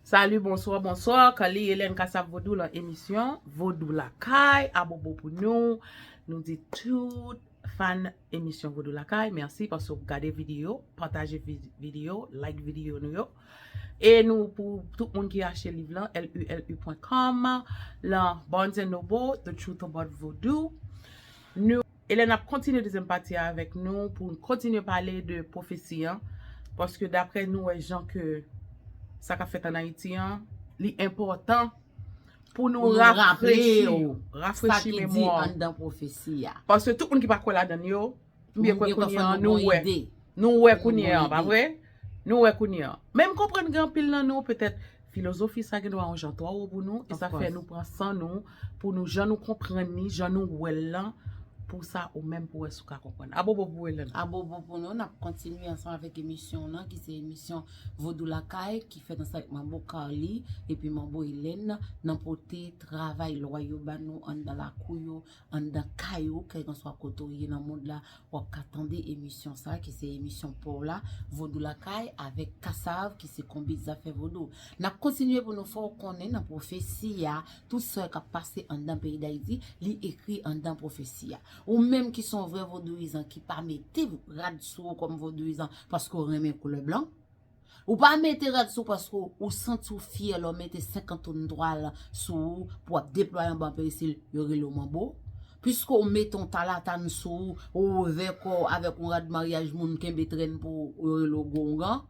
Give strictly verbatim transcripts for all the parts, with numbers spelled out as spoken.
Salut, bonsoir, bonsoir. Kali Hélène Kassav Vodou lan emisyon Vodou Lakay, abobo pou nou. Nou di tout fan emisyon Vodou Lakay, mèsi paske w gade videyo, pataje vi- videyo, like videyo nou yo. E nou, pou tout moun ki achte liv lan, L U L U pwen kòm, lan Barnes and Noble, The Truth About Vodou. Nou, Hélène ap kontinye dezyèm pati a avèk nou pou n kontinye pale de pwofesi an, paske daprè nou wè jan ke sa k ap fèt ann Ayiti an, li enpòtan pou nou rafrechi, rafrechi memwa, anndan pwofesi a. Paske tout moun ki pa kwè ladan l yo, m byen kwè kounye an nou wè. Nou wè kounye an, pa vre? Nou wè kounye an. Men m konprann gen anpil nan nou, petèt, filozofi sa gen dwa yon jan twò wo pou nou, e sa fè nou pran san nou, pou nou, jan nou konprann li, jan nou wè l lan, pou sa ou menm pou wè si w ka konprann. Abobo pou Hélène. Abobo pou nou, n ap kontinye ansanm avèk emisyon w lan, ki se emisyon Vodou Lakay, ki fèt ansanm avèk Manbo Carly, epi Manbo Hélène, nan pote travay lwa yo ba nou anndan lakou yo, anndan kay ou, kèlkanswa kote w ye nan mond la, w ap ka tande emisyon sa, ki se emisyon pa w la, Vodou Lakay, avèk Kassav, ki se konbit zafè vodou. N ap kontinye pou nou fè w konnen nan pwofesi a, tout sa k ap pase anndan peyi Dayiti, li ekri anndan pwofesi a. Ou menm ki se yon vrè vodouyizan, ki pa mete rad sou ou kòm vodouyizan, paske w renmen koulè blan, ou pa mete rad sou paske w santi w fyè lè w mete senkant tountwal sou ou pou w ap deplwaye anba yon perisil, yo rele w manbo. Piske w mete yon talatane sou ou, ou ouvè kò w avèk yon rad maryaj moun kenbe trèn pou ou, yo rele w gwo oungan.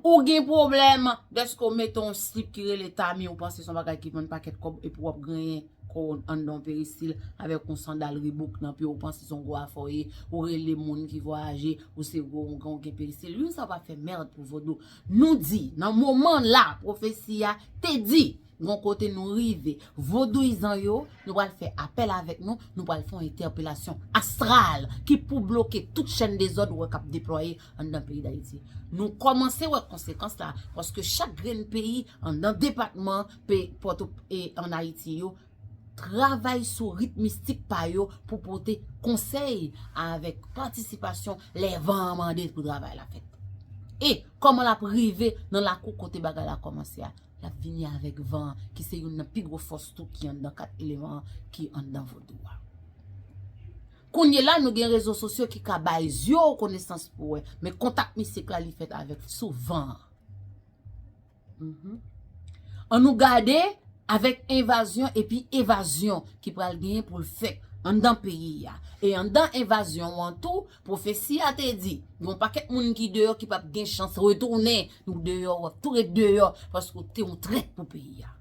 Ou gen pwoblèm dèske w mete yon slip ki rele tami, ou panse se yon bagay ki vann pakèt kòb epi w ap genyen kò w anndan yon perisil avèk yon sandal Reebok nan pye w, ou panse se yon gwo afè w ye, ou rele moun ki vwayaje, ou se gwo oungan, ou gen perisil. Wi, sa pa fè mèd pou vodou. Nou di, nan moman la, pwofesi a te di, gon kote nou rive, vodouyizan yo, nou pral fè apèl avèk nou, nou pral fè yon entèpelasyon astral ki pou bloke tout chèn dezòd ou wè k ap deplwaye anndan peyi Dayiti. Nou kòmanse wè konsekans la, paske chak grenn peyi anndan depatman, pe, Pòto, e, ann Ayiti yo, travay sou rit mistik pa yo pou pote konsèy avèk patisipasyon lè van an mande pou travay la fèt. E kòman l ap rive nan lakou kote bagay la kòmanse a? L ap vini avèk van an, ki se youn nan pi gwo fòs tou ki anndan kat eleman an ki anndan vodou a. Kounye la, nou gen rezo sosyo ki ka bay zye w konesans pou wè, men kontak mistik la, li fèt avèk sou van an. Mhm. Ann nou gade avèk envazyon epi evazyon ki pral genyen pou l fèt anndan peyi a. E anndan envazyon an tou, pwofesi a te di, gen yon pakèt moun ki deyò ki p ap gen chans retounen. Nou deyò, w ap tou ret deyò, paske w te yon trèt pou peyi a.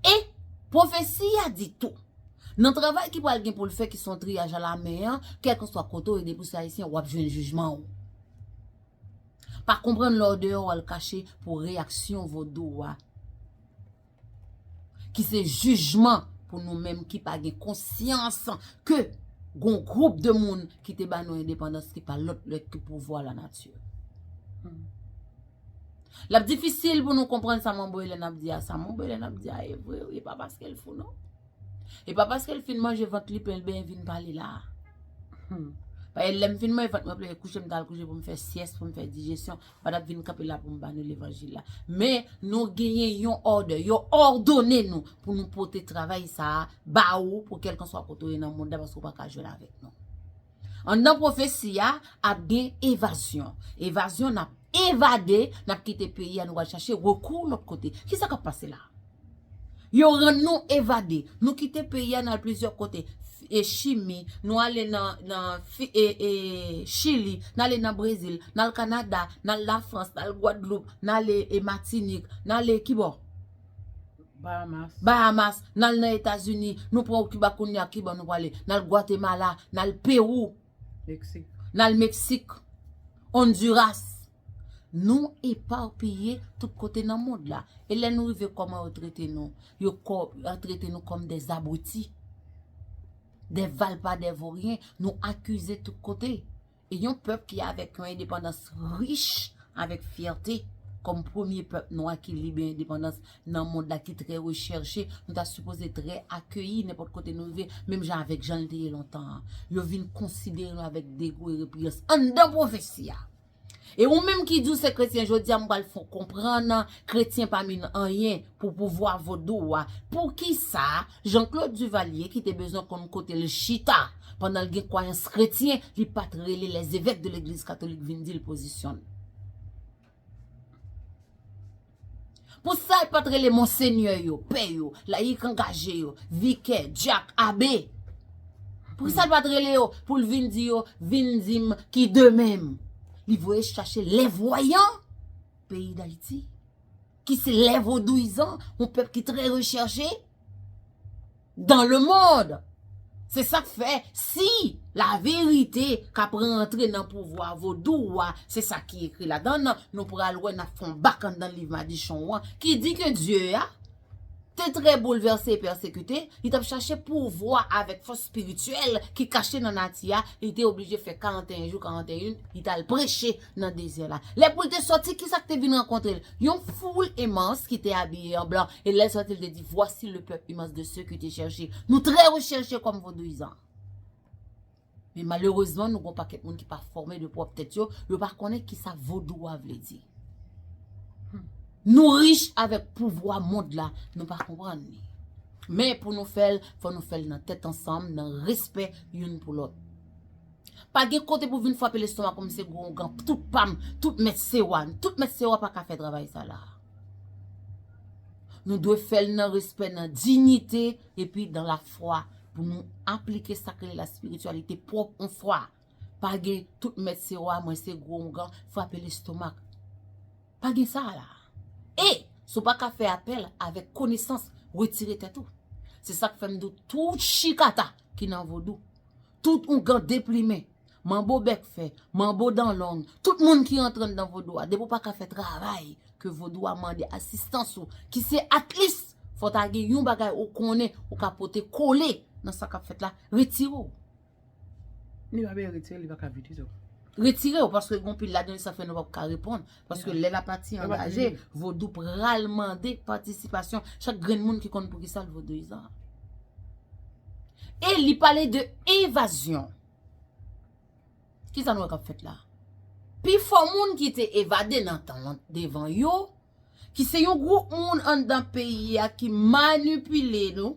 E pwofesi a di tou, nan travay ki pral gen pou l fè, ki se yon triyaj alamen an, kèlkanswa kote w ye, depi w se ayisyen, w ap jwenn jijman w. Pa konprann lè w deyò, w al kache pou reyaksyon vodou a, ki se jijman pou nou menm ki pa gen konsyans ke gon gwoup de moun ki te ba nou endepandans ki pa lòt lè ke pouvwa lanati. Hmm. L ap difisil pou nou konprann sa Manbo Hélène ap di a. Sa Manbo Hélène ap di a e vre, wi, e pa paske l fou, non. E pa paske l fin manje vant li plen, l benyen vin pale la a. Hmm. Paske lè m fin manje vant mwen plen, kouche m t al kouche pou m fè syès, pou m fè dijesyon, m pa t ap vin kanpe la pou m ba nou levanjil la. Men nou genyen yon òdè, yo òdone nou pou nou pote travay sa a ba ou, pou kèlkanswa kote w ye nan mond la, paske w pa ka jwenn avèk nou. Anndan pwofesi a, ap gen evazyon. Evazyon, n ap evade, n ap kite peyi a, nou pral chache rekou lòt kote. Kisa k ap pase la? Yo rann nou evade. Nou kite peyi a, n al plizyè kote. F-, e Chimi, nou ale nan, nan Fi-, e, e, Chili, n ale nan Brezil, n al Kanada, n al Lafrans, n al Gwadloup, n ale, e, Matinik, n ale kibò? Bahamas. Bahamas, n al nan Etazini, nou pran Kiba kounye a, kibò nou prale? N al Gwatemala, n al Pewou, Meksik. N al Meksik, Ondiras. Nou epapiye tout kote nan mond la. E lè nou rive, kòman yo trete nou? Yo kò-, yo trete nou kòm des abrutis, des valpas, des vauriens. Nou akize tout kote. E yon pèp ki avèk yon endepandans rich, avèk fyète, kòm premye pèp nwa ki libe endepandans nan mond la, ki trè rechèche, nou ta sipoze trè akeyi nenpòt kote nou rive, menm jan avèk jan l te ye lontan an. Yo vin konsidere nou avèk dego e repiyans anndan pwofesi a. E ou menm ki di w se kretyen, jodi a m pral fè w konprann, kretyen pa mennen anyen pou pouvwa vodou a. Poukisa Jean-Claude Duvalier, ki te bezwen konn kote l chita pandan l gen kwayans kretyen, li pa t rele lèzevèk de legliz katolik vin di l pozisyon l? Pou sa l pa t rele monsenyè yo, pè yo, layik angaje yo, vikè, dyak, abe? Pou sa l pa t rele yo pou l vin di yo, vin di m ki demen m? Li voye chache lè vwayan peyi Dayiti, ki se lè vodouyizan, yon pèp ki trè rechèche dans le monde. Se sa k fè, si laverite k ap rantre nan pouvwa vodou a, se sa ki ekri ladan l, nou pral wè n ap fè yon bak anndan liv madichon an, ki di ke Dye a te trè boulvèse e pèsekite, li t ap chache pouvwa avèk fòs espirityèl ki kache nan nati a, li te oblije fè karanteyen jou, karanteyen nuit, li t al preche nan dezè la. Lè pou l te sòti, kisa k te vin rankontre l? Yon foul imans ki te abiye an blan. E lè l sòti, l te di, Voici le peuple immense de ceux qui te cherchaient. Nou trè rechèche kòm vodouyizan. Men malerezman, nou gon pakèt moun ki pa fòme de pwòp tèt yo, yo pa konnen kisa vodou a vle di. Nou rich avèk pouvwa mond la, nou pa konprann li. Men pou nou fè l, fò nou fè l nan tèt ansanm, nan respè youn pou lòt. Pa gen kote pou vin frape lestomak kòm se gwo oungan, tout pa m, tout mèt sewa, tout mèt sewa pa ka fè travay sa la. Nou dwe fè l nan respè, nan diyite, epi dan lafwa, pou nou aplike sa k rele la spirityalite pwòp on fwa. Pa gen tout mèt sewa, mwen se gwo oungan, frape lestomak. Pa gen sa la. E, si w pa ka fè apèl avèk konesans, retire tèt ou. Se sa k fè m di w tout chikata ki nan vodou, tout oungan deplimen, manbo bèk fè, manbo dan long, tout moun ki rantre anndan vodou a, depi w pa ka fè travay ke vodou a mande asistans ou, ki se at least, fò ta gen yon bagay ou konnen ou ka pote kole nan sa k ap fèt la, retire w. Li pa bezwen retire, li pa ka vide tou. Retire w, paske gon pil ladan yo sa fè nou p ap ka reponn. Paske lè la pati angaje, vodou pral mande patisipasyon chak grenn moun ki konn poukisa l vodouyizan. E li pale de evazyon. Kisa nou wè k ap fèt la? Pifò moun ki te evade nan tan devan yo, ki se yon gwoup moun anndan peyi a ki manipile nou,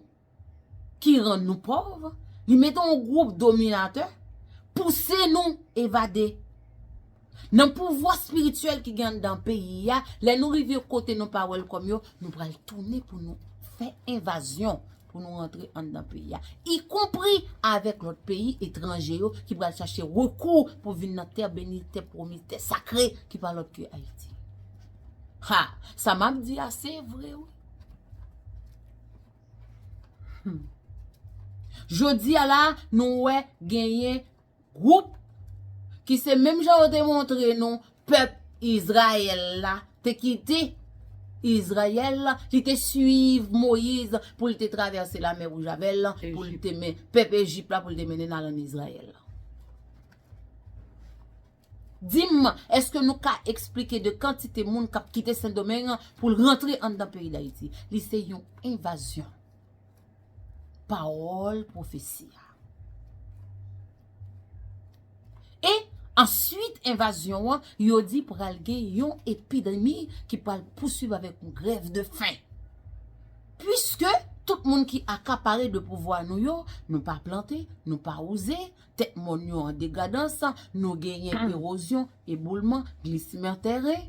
ki rann nou pòv, li mete yon gwoup dominatè, pouse nou evade. Nan pouvwa espirityèl ki gen anndan peyi a, lè nou rive kote nou pa welcome yo, nou pral tounen pou nou fè envazyon, pou nou rantre anndan peyi a, ikonpri avèk lòt peyi etranje yo ki pral chache rekou pou vin nan tè beni, tè pwomi, tè sakre ki pa lòt ke Ayiti. Ha, sa m ap di a, se vre wi. Hmm. Jodi a la, nou wè genyen gwoup ki se menm jan yo te montre nou pèp Izrayèl la te kite Izrayèl, li te swiv Moyiz pou l te travèse Lamè Wouj avè l, pou l te men pèp Ejip la, pou l te mennen l al ann Izrayèl. Di m, èske nou ka eksplike de kantite moun k ap kite Sendomeng pou l rantre anndan peyi Dayiti? Li se yon envazyon. Pawòl pwofesi a. E answit envazyon an, yo di pral gen yon epidemi ki pral pouswiv avèk yon grèv de fen. Piske tout moun ki akapare de pouvwa nou yo, nou pa plante, nou pa wouze, tèt mòn yo an degadans, nou genyen ewozyon, eboulman, glisman tèren.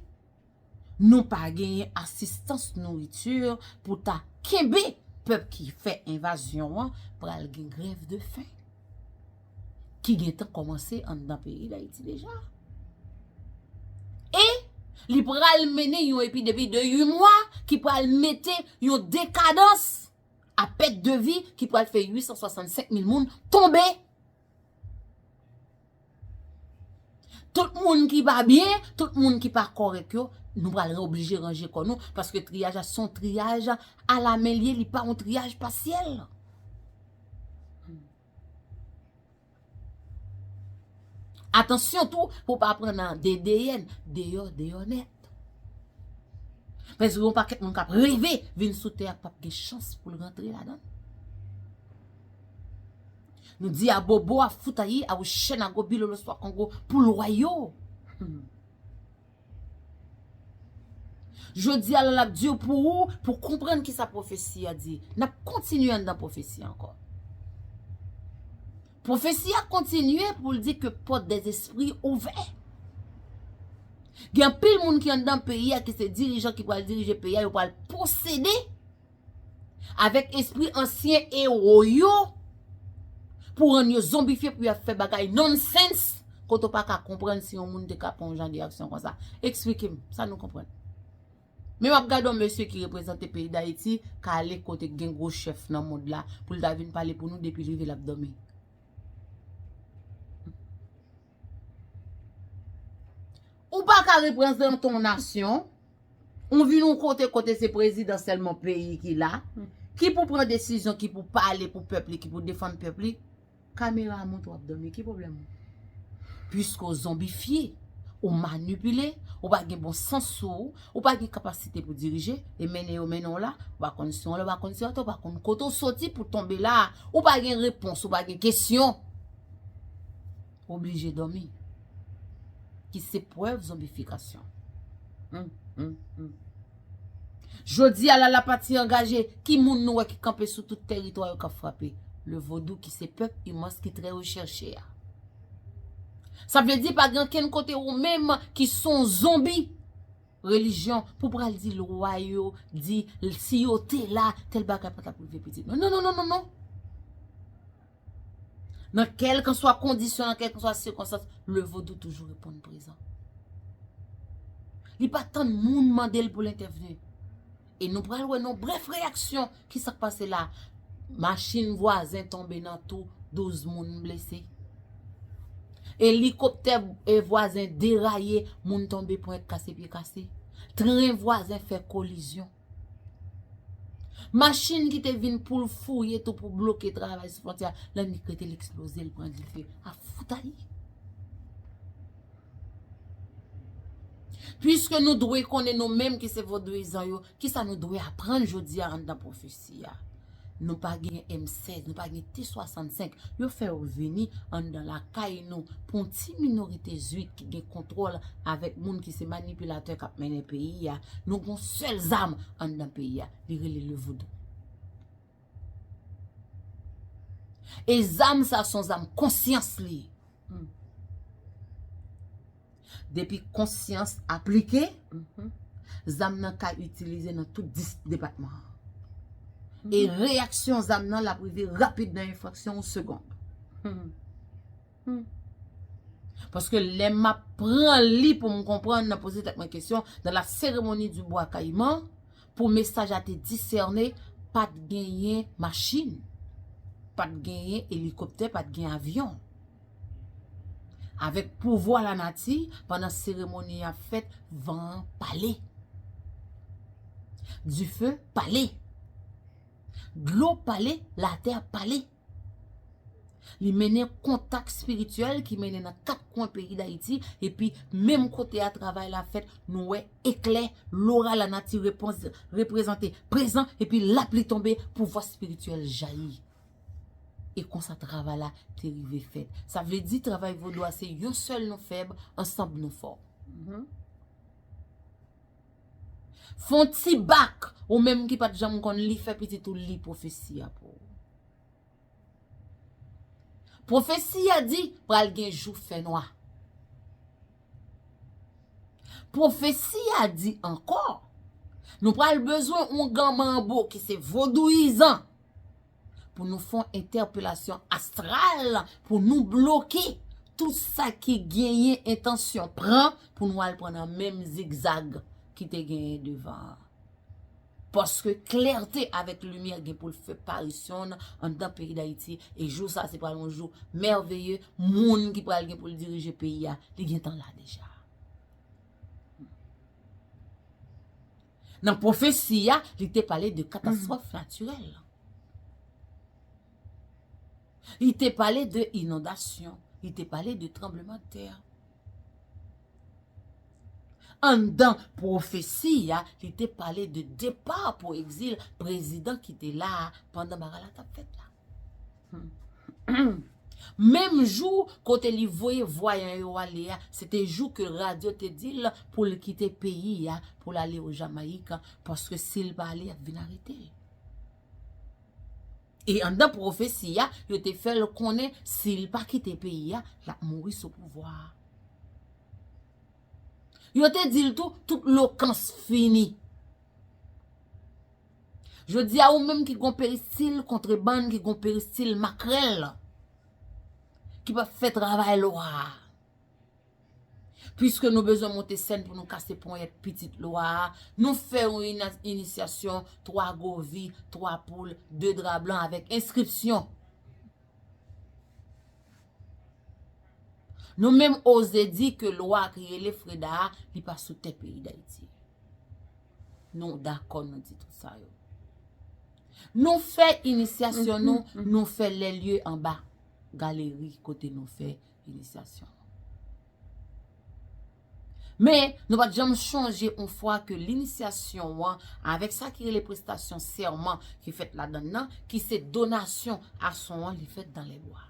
Nou pa genyen asistans nouriti pou ta kenbe pèp ki fè envazyon an, pral gen grèv de fen ki gentan kòmanse anndan peyi Dayiti deja. E li pral mennen yon epidemi de uit mwa ki pral mete yon dekadans a pèt de vi ki pral fè uit san swasannsenk mil moun tonbe. Tout moun ki pa byen, tout moun ki pa kòrèk yo, nou pral oblije ranje kò nou, paske triyaj la se yon triyaj a la men l ye, li pa yon triyaj pasyèl. Atansyon tou pou w pa pran nan D D N, deyò, deyò nèt. Paske gen yon pakèt moun k ap reve vin sou tè a k p ap gen chans pou l rantre ladan l. Nou di a bobo, a foutayi, a wouchènago, bilolo, swakongo pou lwa yo. Hmm. Jodi a la, l ap di w pou ou, pou konprann kisa pwofesi a di. N ap kontinye anndan pwofesi a ankò. Pwofesi a kontinye pou l di ke pòt dèzespri ouvè. Gen anpil moun ki anndan peyi a, ki se dirijan ki pral dirije peyi a, yo pral posede avèk espri ansyen ewo yo pou rann yo zonbifye, pou y ap fè bagay nonsense, kote w pa ka konprann si yon moun te ka pran yon jan de aksyon konsa. Eksplike m, sa nou konprann. Men w ap gade yon mesye ki reprezante peyi Dayiti, k ale kote gen gwo chèf nan mond la, pou l ta vin pale pou nou, depi l rive l ap dòmi. Ou pa ka reprezante yon nasyon, ou vin yon kote, kote se prezidan sèlman peyi ki la, ki pou pran desizyon, ki pou pale pou pèp li, ki pou defann pèp li. Kamera a montre w ap dòmi, ki pwoblèm ou? Piske w zonbifye, ou manipile, ou pa gen bon sans sou ou, ou pa gen kapasite pou dirije, e mennen yo mennen w la, ou pa konn si w anlè, ou pa konn si w atè, ou pa konn kote w soti pou tonbe la, ou pa gen repons, ou pa gen kesyon. Ou oblije dòmi. Ki se prèv zonbifikasyon. Hum, hum, hum. Jodi a la, lapati angaje, ki moun nou wè ki kanpe sou tout tèritwa yo k ap frape? Le vodou ki se pèp imans ki trè rechèche a. Sa vle di pa gen ankenn kote ou menm ki se yon zonbi relijyon pou pral di lwa yo, di si yo te la, tèl bagay pa t ap rive pitit nou. Non, non, non, non, non, non. Nan kèlkanswa kondisyon, nan kèlkanswa sikonstans, le vodou toujou reponn prezan. Li pa tann moun mande l pou l entèvni. E nou pral wè nan brèf reyaksyon ki sa k pase la. Machin vwazen tonbe nan twou, douz moun blese. Elikoptè, e, vwazen deraye, moun tonbe ponyèt kase, pye kase. Tren vwazen fè kolizyon. Machin ki te vin pou l fouye tou, pou bloke travay sou fwontyè a, lè nèg rete l eksploze, l pran dife. A fout a li. Piske nou dwe konnen nou menm ki se vodouyizan yo, kisa nou dwe aprann jodi a anndan pwofesi a? Nou pa gen M sèz, nou pa gen T swasannsenk. Yo fè yo vini anndan lakay nou pou yon ti minorite zwit ki gen kontwòl avèk moun ki se manipilatè k ap mennen peyi a. Nou gen yon sèl zam anndan peyi a, li rele le vodou. E zam sa se yon zam konsyans li ye. Hmm. Depi konsyans aplike, mhm, zam nan ka itilize nan tout dis depatman an. E, mhm, reyaksyon zam nan, l ap rive rapid nan yon fraksyon yon segonn. Hmm. Hmm. Paske lè m ap pran li pou m konprann, nan poze tèt mwen kesyon, dans la cérémonie du bois caïman, pou mesaj a te disène, pa t genyen machin, pa t genyen elikoptè, pa t gen avyon. Avèk pouvwa lanati, pandan seremoni a ap fèt, van an pale. Dife pale. Dlo pale, latè pale. Li mennen kontak espirityèl ki mennen nan kat kwen peyi Dayiti, epi menm kote a travay la fèt, nou wè eklè, lora lanati repons-, reprezante prezan, epi lapli tonbe, pouvwa espirityèl jayi. E konsa travay la te rive fèt. Sa vle di travay vodou a se yon sèl nou fèb, ansanm nou fò. Mhm. Fè yon ti bak, ou menm ki pa t janm konn li, fè pitit ou li pwofesi a pou ou. Pwofesi a di pral gen jou fènwa. Pwofesi a di ankò, nou pral bezwen yon gan manbo ki se vodouyizan pou nou fè yon entèpelasyon astral, pou nou bloke tout sa ki genyen entansyon pran, pou nou al pran nan menm zigzag ki te genyen devan an. Paske klète avèk limyè gen pou l fè parisyon l anndan peyi Dayiti, e jou sa se pral yon jou mèveye, moun ki pral gen pou l dirije peyi a, li gentan la deja. Nan pwofesi a, li te pale de katastwòf natirèl. Li te pale de inondasyon, li te pale de tranblemanntè. Anndan pwofesi a, li te pale de depa pou egzil prezidan ki te la a pandan bagay la t ap fèt la. Hmm. Menm jou kote li voye vwayan yo ale a, se te jou ke radyo te di l pou l kite peyi a, pou l ale o Jamayik, paske si l pa ale, y ap vin arete l. E anndan pwofesi a, yo te fè l konnen si l pa kite peyi a, l ap mouri sou pouvwa a. Yo te di l tou, tout lokans fini. Jodi a, ou menm ki gon peristil kontrebann, ki gon peristil makrèl, ki p ap fè travay lwa a. Piske nou bezwen monte sèn pou nou kase ponyèt pitit lwa a, nou fè yon ina- inisyasyon twa govi, twa poul, de dra blan avèk enskripsyon. Nou menm oze di ke lwa ki rele freda a, li pa sou tè peyi Dayiti. Nou dakò, nou di tout sa yo. Nou fè inisyasyon nou, nou fè lè lye anba galeri kote nou fè inisyasyon. Men, nou pa t janm chonje yon fwa ke linisyasyon an, avèk sa ki rele prestasyon sèman ki fèt ladan l nan, ki se donasyon a son an, li fèt dans les bois.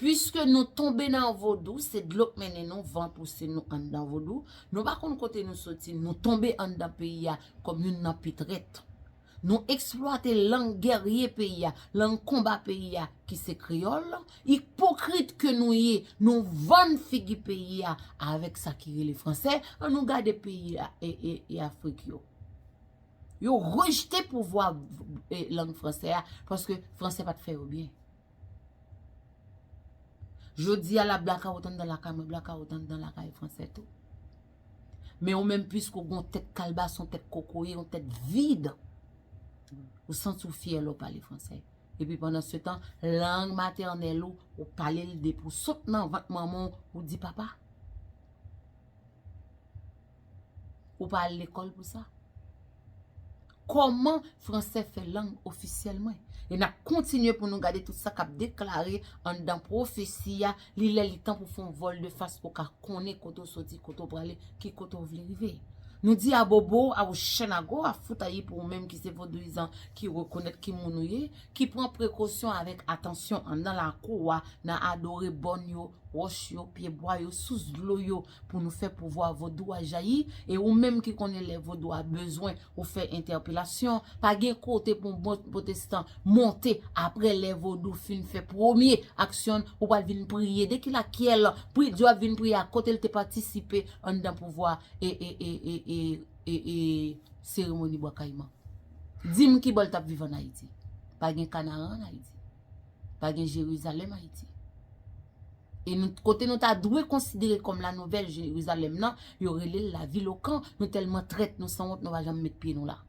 Piske nou tonbe nan vodou, se dlo k mennen nou, van pouse nou anndan vodou. Nou pa konn kote nou soti, nou tonbe anndan peyi a kòm youn nan pi trèt. Nou eksplwate lang gèrye peyi a, lang konba peyi a, ki se kreyòl. Ipokrit ke nou ye, nou vann figi peyi a avèk sa ki rele fransè. An nou gade peyi a, e, e, e Afrik yo. Yo rejte pouvwa, e, lang fransè a, paske fransè pa t fè yo byen. Jodi a la, blakawout anndan lakay mwen, blakawout anndan lakay fransè tou. Men ou menm, piske w gon tèt kalbas, yon tèt kokoye, yon tèt vid, ou santi w fyè lè w pale fransè. Epi pandan se tan, lang matènèl ou, ou pale l depi w sot nan vant manman w, ou di papa. Ou pa al lekòl pou sa. Kòman fransè fè lang ofisyèl mwen? E n ap kontinye pou nou gade tout sa k ap deklare anndan pwofesi a. Li lè li tan pou fè yon vòl de fas pou w ka konnen kote w soti, kote w prale, ki kote w vle rive. Nou di abobo a ou chèn ago a fout ayi pou ou menm ki se vodouyizan, ki rekonèt ki moun ou ye, ki pran prekosyon avèk atansyon anndan lakou a, nan adore bòn yo, wòch yo, pyebwa yo, sous dlo yo, pou nou fè pouvwa vodou a jayi. E ou menm ki konnen lè vodou a bezwen ou fè entèpelasyon, pa gen kote pou yon bon pwotestan monte apre lè vodou fin fè premye aksyon l, ou pral vin priye. De ki lakyèl pri, Dye ap vin priye a, kote l te patisipe anndan pouvwa e, e, e, e, e, e, e seremoni Bwa Kayiman? Di m ki bò l t ap viv ann Ayiti. Pa gen Kanaran ann Ayiti. Pa gen Jerizalèm Ayiti. E nou, kote nou ta dwe konsidere kòm la nouvèl Jerizalèm nan, yo rele l lavil Okan. Nou tèlman trèt, nou sanwont, nou pa janm met pye nou la.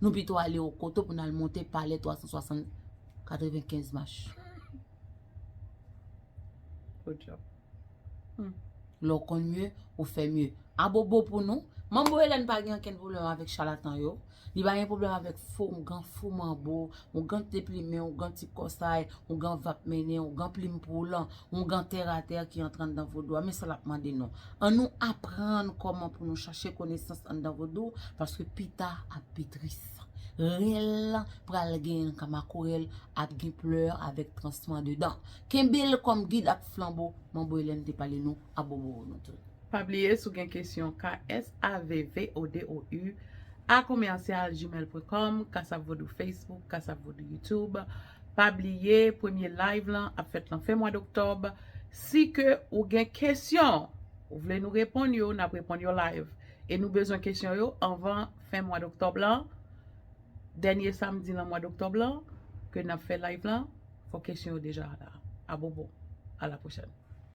Nou pito ale Okoto pou n al monte palè twa san swasant, katrevenkenz mach. Good job. Hmm. Lè w konn mye, ou fè mye. Abobo pou nou. Manbo Elèn pa gen ankenn pwoblèm avèk chalatan yo. Li pa gen pwoblèm avèk fo oungan, fo manbo, oungan deplimen, oungan ti kòsay, oungan vap mennen, oungan plim poul, oungan tèratè ki antre anndan vodou a. Men sa l ap mande nou. Annou aprann kòman pou nou chache konesans anndan vodou, paske pita ap pi tris. Rèl pral gen kamakorèl, ap gen plè avèk transman dedan. Kenbe l kòm gid ak flanbo, Manbo Elèn te pale nou, abobo nou tout. Pa bliye, si w gen kesyon, K S A V V O D O U a commercial gmail point com, Kasap Vodou Facebook, Kasap Vodou YouTube. Pa bliye, premye live lan ap fèt lan fen mwa doktòb. Si ke ou gen kesyon, ou vle nou reponn yo, n ap reponn yo live. E nou bezwen kesyon yo anvan fen mwa doktòb lan. Dènye samdi lan mwa doktòb lan, ke n ap fè live lan, fò kesyon yo deja la. Abobo. A la pwochèn.